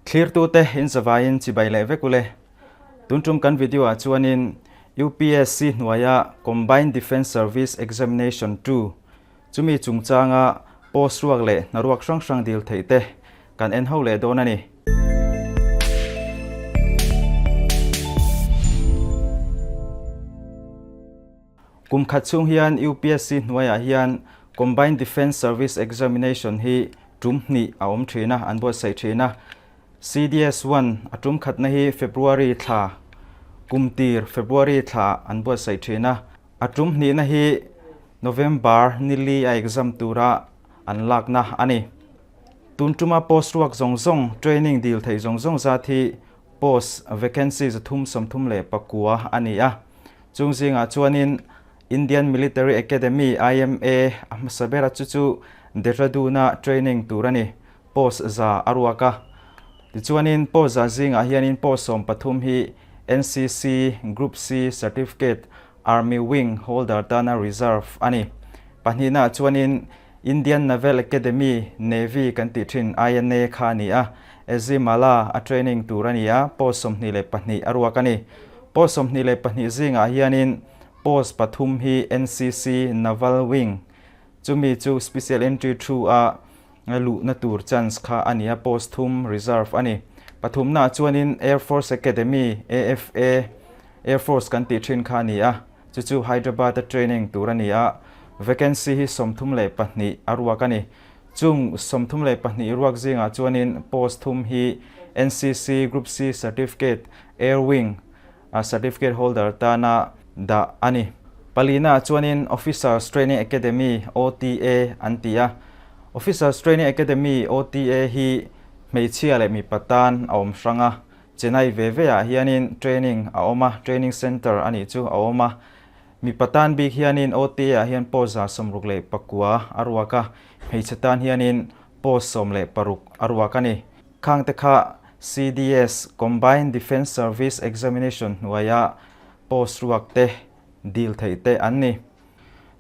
Thlirtute in zavaiin chibai leh vek ule. Tun tum kan video ah chuanin UPSC hnuaia Combined Defence Service Examination ii chumi chungchanga post ruak leh hnaruak hrang hrang dil theih te kan en ho leh dawn a ni. Kum khat chhung hian UPSC hnuaiah hian Combined Defence Service Examination hi tum hnih a awm thin a, an buatsaih thin a. CDS one a tum khatna hi February thla, kum tir February thla an buatsaih thin a. A tum hnihna hi November nili a exam tura an lakna a ni. Tun tuma post ruak zawng zawng, training dil theih zawng zawng zat hi post vacancy 339 a ni a. Chung zingah chuanin Indian Military Academy, IMA, a hmasa ber a chu chu Dehradun-a training tur a ni, post za a ruak a. Tichuanin post za zingah hianin post 13 hi NCC Group C Certificate Army Wing holder tana reserve a ni. Pahnihnaah chuanin Indian Naval Academy, Navy kan tih thin INA kha a ni a, Ezhimala a training tur a ni a, post 22 a ruak a ni. Post 22 zingah hianin post pathum hi NCC Naval Wing, chumi chu Special Entry through a luhna tur chance kha a ni a, post thum reserve a ni. Pathumnaah chuanin Air Force Academy, AFA, Air Force kan tih thin kha a ni a, Chu chu Hyderabad-a training tur a ni a, vacancy hi 32 a ruak a ni. Chung 32 ruak zingah chuanin post thum hi NCC Group C Certificate Air Wing certificate holder tana dah a ni. Palinaah chuanin Officers Training Academy, OTA, an ti a. Officers Training Academy, OTA, hi hmeichhia leh mipa tan a awm hrang a, Chennai ve ve ah hianin training a awm a, training centre a nih chu a awm a. Mipa tan bik hianin OTA ah hian post 69 a ruak a, hmeichhe tan hianin post 16 a ruak a ni. Khang te kha CDS, Combined Defence Service Examination, hnuaia post ruak te dil theih te an ni.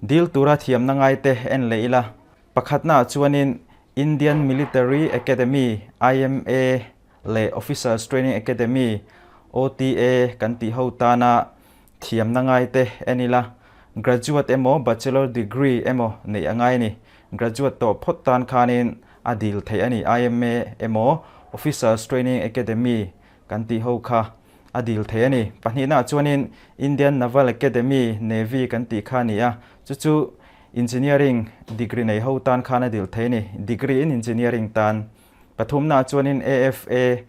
Dil tura thiamna ngai te en leh ila. Pakhatnaah chuanin Indian Military Academy, IMA, leh Officers Training Academy, OTA, kan tih ho tana thiamna ngai te en ila, graduate emaw bachelor degree emaw neih a ngai a ni. Graduate tawh phawt tan khanin a dil theih a ni. IMA emaw Officers Training Academy kan tih ho kha a dil theih a ni. Pahnihnaah chuanin Indian Naval Academy, Navy, kan tih kha a ni a, chu chu Engineering degree nei ho tan khan a dil theih a ni, degree in Engineering tan. Pathumnaah chuanin AFA,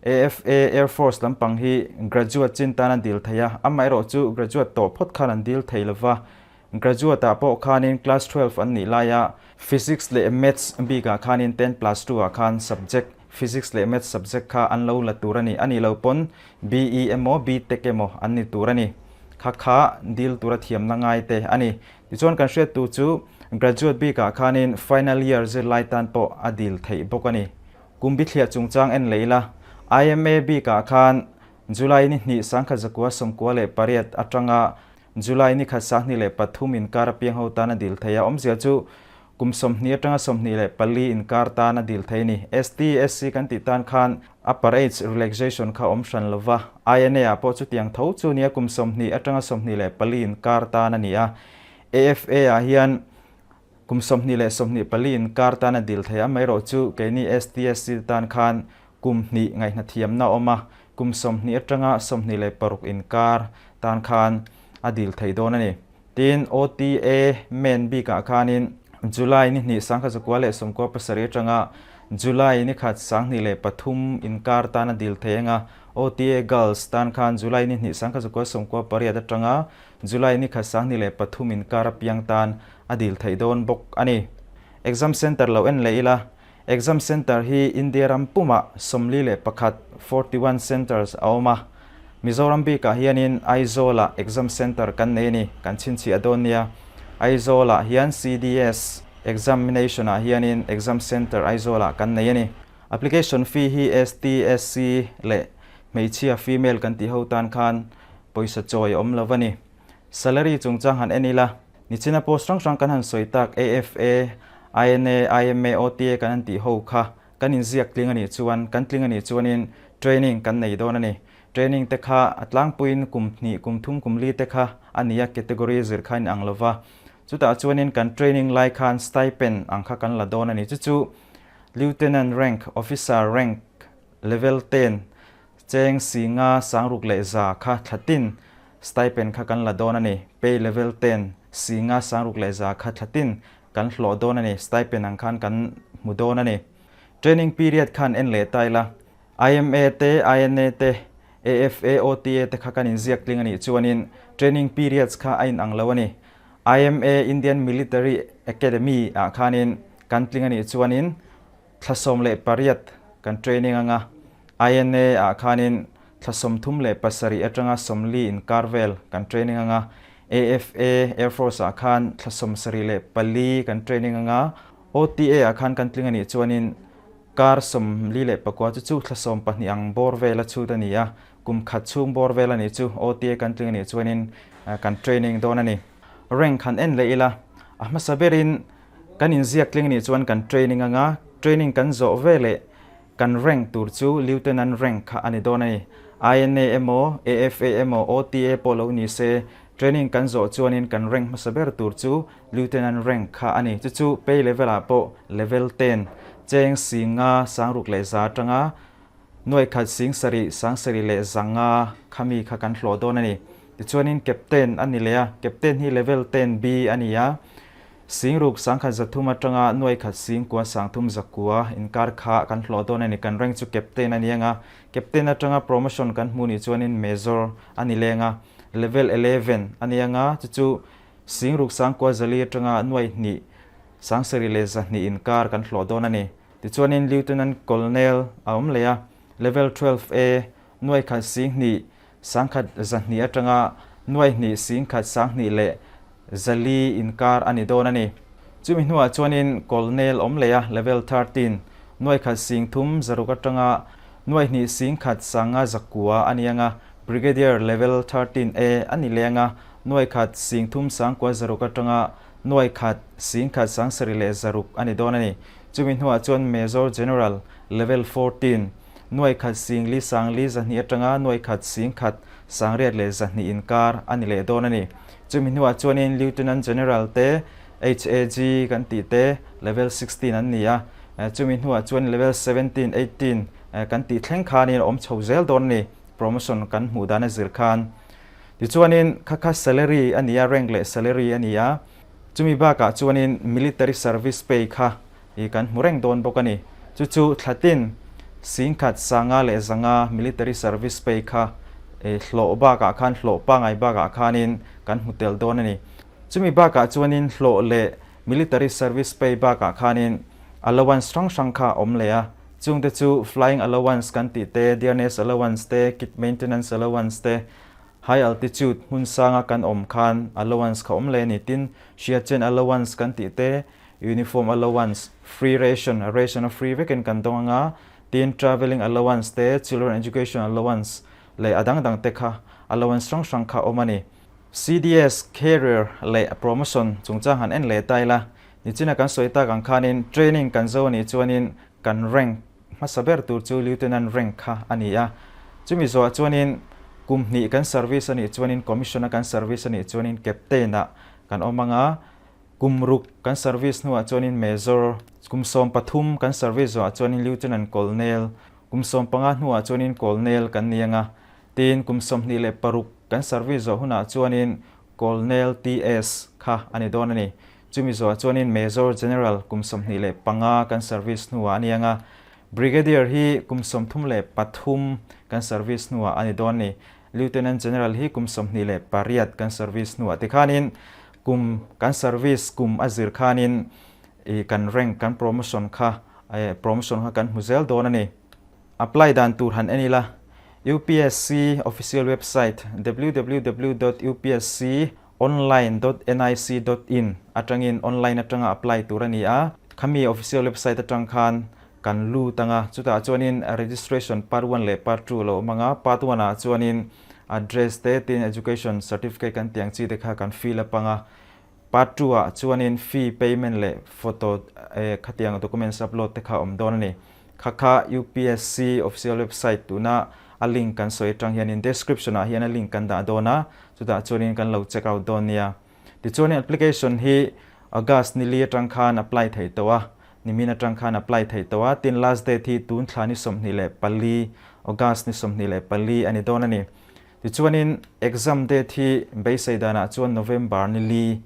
AFA Air Force lampang hi graduate chin tan an dil thei a, amaherawh chu graduate tawh phawt khan an dil thei lova, graduate ah pawh khanin class 12 an nih laia Physics leh Maths bikah khanin ten plus two ah khan subject Physics leh Maths subject kha an lo la tur a ni, a nih lo pawn BE emaw BTech emaw an ni tur a ni. Kha kha dil tura thiamna ngai te a ni. Tichuan kan hriat tu chu graduate bikah khanin final year zirlai tan pawh a dil theih bawk a ni. Kum bithliah chungchang en leh ila, IMA bikah khan July ni hnih 1998 atanga July ni khat 2003 inkar apiang ho tan a dil theih a, awmzia chu kum 20 atanga 24 inkar tan a dil theih a ni. ST, SC kan tih tan khan upper age relaxation kha awm hran lova, INA ah pawh chutiang tho chu nia kum 20 atanga 24 inkar tan a ni a, AFA ah hian kum 20 leh 24 inkar tan a dil theih a, amaherawh chu keini ST, SC te tan khan kum hnih ngaihnathiamna a awm a, kum 20 atanga 26 inkar tan khan a dil theih dawn a ni. Tin, OTA main bikah khanin July ni hnih 1997 atanga July ni khat 2003 inkar tan a dil thei ang a, OTA Girls tan khan July ni hnih 1998 atanga July ni khat 2003 inkar apiang tan a dil theih dawn bawk a ni. Exam Centre lo en leh ila, Exam Centre hi India ram pumah 41, 41 centres, a awm a. Mizoram bikah hianin Aizawl-ah Exam Centre kan nei a ni, kan chhinchhiah dawn nia. Aizawl-ah hian CDS Examination-ah hianin Exam Centre Aizawl-ah kan nei a ni. Application fee hi ST, SC leh hmeichhia, female, kan tih ho tan khan pawisa chawi a awm lo a ni. Salary chungchang han en ila, nichina post hrang hrang kan han sawi tak AFA, INA, IMA, OTA kan han tih ho kha. kan inziak tling a nih chuan, kan tling a nih chuanin training kan nei dawn a ni. Training te kha a tlangpuiin kum hnih, kum thum, kum li te kha a ni a, category zir kha a inang lo va. Chutah chuanin kan training lai khan stipend ang kha kan la dawn a ni. Chu chu Lieutenant rank, Officer rank level ten cheng si nga sangruk leh za kha thlatin stipend kha kan la dawn a ni. Pay level ten si nga sangruk leh za kha thlatin kan hlawh dawn a ni. Stipend ang khan kan hmu dawn a ni. Training period khan en leh ta ila. IMA te, INA te, AFA, OTA te kha kan inziak tling a nih chuanin training periods kha a inang lo a ni. IMA, Indian Military Academy, ah khanin kan tling a nih chuanin thla 18 kan training anga, INA ah khanin thla 37 atanga 40 inkar vel kan training anga, AFA, Air Force, ah khan thla 74 kan training anga, OTA ah khan kan tling a nih chuanin Kar 44 chu chu thla 12 ang bawr vel a chhut a ni a, kum khat chhung bawr vel a nih chu OTA kan tling a nih chuanin kan training dawn a ni. Rank han en leh ila, a hmasa berin kan inziak tling a nih chuan kan training anga training kan zawh veleh kan rank tur chu Lieutenant rank kha a ni dawn a ni. INA emaw, AFA emaw, OTA pawh lo ni se training kan zawh chuanin kan rank hmasa ber tur chu Lieutenant rank kha a ni. Chu chu pay level ah pawh level ten cheng 50 600 atanga 17 750 khami kha kan hlawh dawn a ni. Tichuanin captain a ni leh a, captain hi level ten B a ni a, 6103 atanga 19 9309 inkar kha kan hlawh dawn a ni. Kan rank chu captain a ni ang a, captain atanga promotion kan hmuh nih chuanin major a ni leng a, level 11 a ni ang a, chu chu 6904 atanga 2700 inkar kan hlawh dawn a ni. Tichuanin Lieutenant Colonel a awm leh a, Level 12 A, 10 1,200 atanga 2 1,204 inkar a ni dawn a ni. Chumi hnuah chuanin Colonel awm leh a, Level 13, 13,600 atanga 2 1,509 a ni ang a, Brigadier Level 13 A a ni leh ang a, 13,900 atanga 17,600 a ni dawn a ni. Chumi hnuah chuan Major General, Level 14, 14,402 atanga 11,802 inkar a ni leh dawn a ni. Chumi hnuah chuanin Lieutenant General te, HAG kan tih te, Level 16 an ni a. Chumi hnuah chuan Level 17, 18 kan tih thleng khanin a awm chho zel dawn a ni, promotion kan hmuh dan a zir khan. Tichuanin kha kha salary a ni a, rank leh salary a ni a, chumi bakah chuanin military service pay kha i kan hmu reng dawn bawk a ni. Chu chu thlatin 15,500 military service pay kha i hlawh bakah khan hlawh pangai bakah khanin kan hmu tel dawn a ni. Chumi bakah chuanin hlawh leh military service pay bakah khanin allowance hrang hrang kha a awm leh a, chungte chu flying allowance kan tih te, dearness allowance te, kit maintenance allowance te, high altitude hmun sanga kan awm khan allowance kha awm leh a ni. Tin, Siachen allowance kan tih te, uniform allowance, free ration, ration a free vekin kan dawng anga, tin travelling allowance te, children education allowance leh a dang dang te kha allowance hrang hrang kha awm a ni. CDS, Career leh Promotion chungchang han en leh ta ila, nichina kan sawi tak ang khanin training kan zo anih chuanin kan rank hmasa ber tur chu Lieutenant rank kha a ni a. Chumi zawhah chuanin kum hnih kan service anih chuanin Commission a kan service anih chuanin Captain ah kan awm ang a, kum ruk kan service hnuah chuanin Major, kum 13 kan service zawhah chuanin Lieutenant Colonel, kum 15 hnuah chuanin Colonel kan ni ang a, Tin, kum 26 kan service zawh hunah chuanin Colonel TS kha a ni dawn a ni. Chumi zawhah chuanin Major General kum 25 kan service hnuah a ni ang a, Brigadier hi kum 33 kan service hnuah a ni dawn a ni. Lieutenant General hi kum 28 kan service hnuah tikhanin kum kan service kum a zir khanin i kan rank kan promotion kha promotion kha kan hmu zel dawn a ni. Apply dan tur han en ila, UPSC official website www dot upsc online dot nic dot in atangin online atanga apply tur a ni a. Khami official website atang khan kan lut anga, chutah chuanin registration part one leh part two a lo awm anga, part one ah chuanin address te tin education certificate kan tih ang chi te kha kan fill up anga, part two ah chuanin fee payment leh photo khatiang documents upload te kha a awm dawn a ni. Kha kha UPSC official website tuna a link kan sawi atang hianin description ah hian a link kan dah dawn a, chutah chuanin kan lo check out dawn nia. Tichuanin application hi August ni li atang khan apply theih tawh a, nimin atang khan apply theih tawh a, tin last date hi tun thla ni 24, August ni 24 a ni dawn a ni. Tichuanin exam date hi beisei danah chuan November ni li,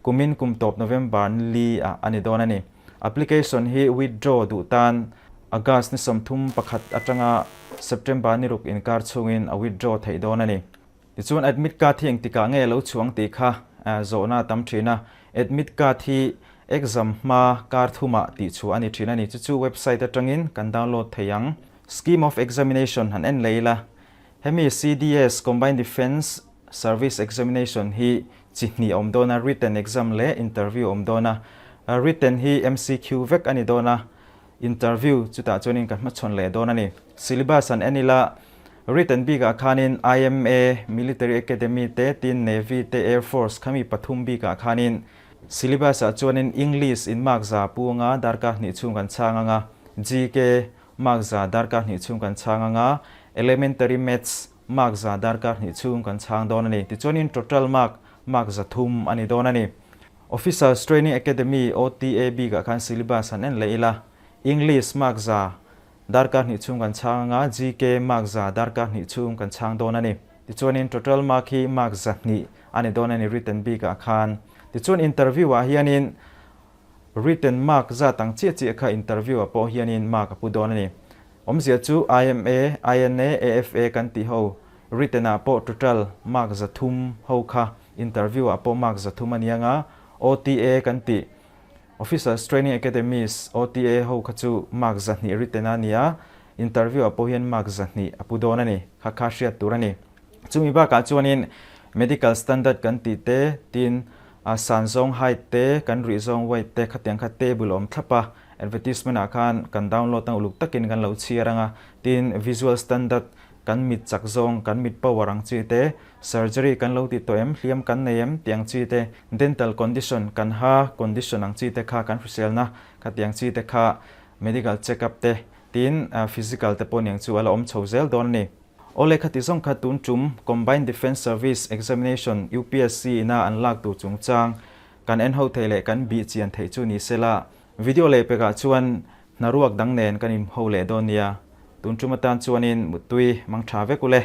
kumin kum tawp November ni li ah a ni dawn a ni. Application hi withdraw duh tan August ni 31 atanga September ni ruk inkar chhungin a withdraw theih dawn a ni. Tichuan admit card hi engtikah nge lo chhuang tih kha zawhna a tam thin a, admit card hi exam hma kar thumah tih chhuah a ni thin a ni. Chu chu website atangin kan download thei ang. Scheme of examination han en leh ila, hemi CDS, Combined Defence Service Examination, hi chi hnih a awm dawn a, written exam leh interview a awm dawn a. Written hi MCQ vek a ni dawn a, Interview chutah chuanin ka hmachhawn leh dawn a ni. Syllabus an en ila, written bikah khanin IMA, Military Academy te, tin Navy te, Air Force khami pathum bikah khanin syllabus ah chuanin English in mark za pu anga darkar hnih chhung kan chhang anga, GK mark za darkar hnih chhung kan chhang anga, Elementary Maths mark za darkar hnih chhung kan chhang dawn a ni. Tichuanin total mark, mark za thum a ni dawn a ni. Officers Training Academy, OTA, bikah khan syllabus han en leh ila, English mark za darkar hnih chhung kan chhang anga, GK mark za darkar hnih chhung kan chhang dawn a ni. Tichuanin total mark hi mark za hnih a ni dawn a ni written bikah khan. Tichuan interview ah hianin written mark zat ang chiah chiah kha interview ah pawh hianin mark a pu dawn a ni. Awmzia chu IMA, INA, AFA kan tih ho written ah pawh total mark 300 ho kha interview ah pawh mark 300 a ni anga, OTA kan tih Officers Training Academies, OTA, ho kha chu mark 200 written a ni a, interview ah pawh hian mark 200 a pu dawn a ni, kha kha hriat tur a ni. Chumi bakah chuanin medical standard kan tih te, tin a san zawng height te, kan rih zawng weight te khatiang kha table a awm thlap a, advertisement ah khan kan download ang uluk takin kan lo chhiar ang a, tin visual standard kan mit chak zawng, kan mit power ang chi te, surgery kan lo ti tawh em, hliam kan nei em tih ang chi te, dental condition kan ha condition ang chi te kha kan hriselna khatiang chi te kha medical check up te, tin physical te pawh niang chu a la awm chho zel dawn a ni. Awle khati zawng kha tun tum Combined Defence Service Examination, UPSC, ina an lak tur chungchang kan en ho theih leh kan bih chian theih chu ni sela, video leh pekah chuan hnaruak dang nen kan inho leh dawn nia. Tun tum atan chuanin muttui mang tha vek ule.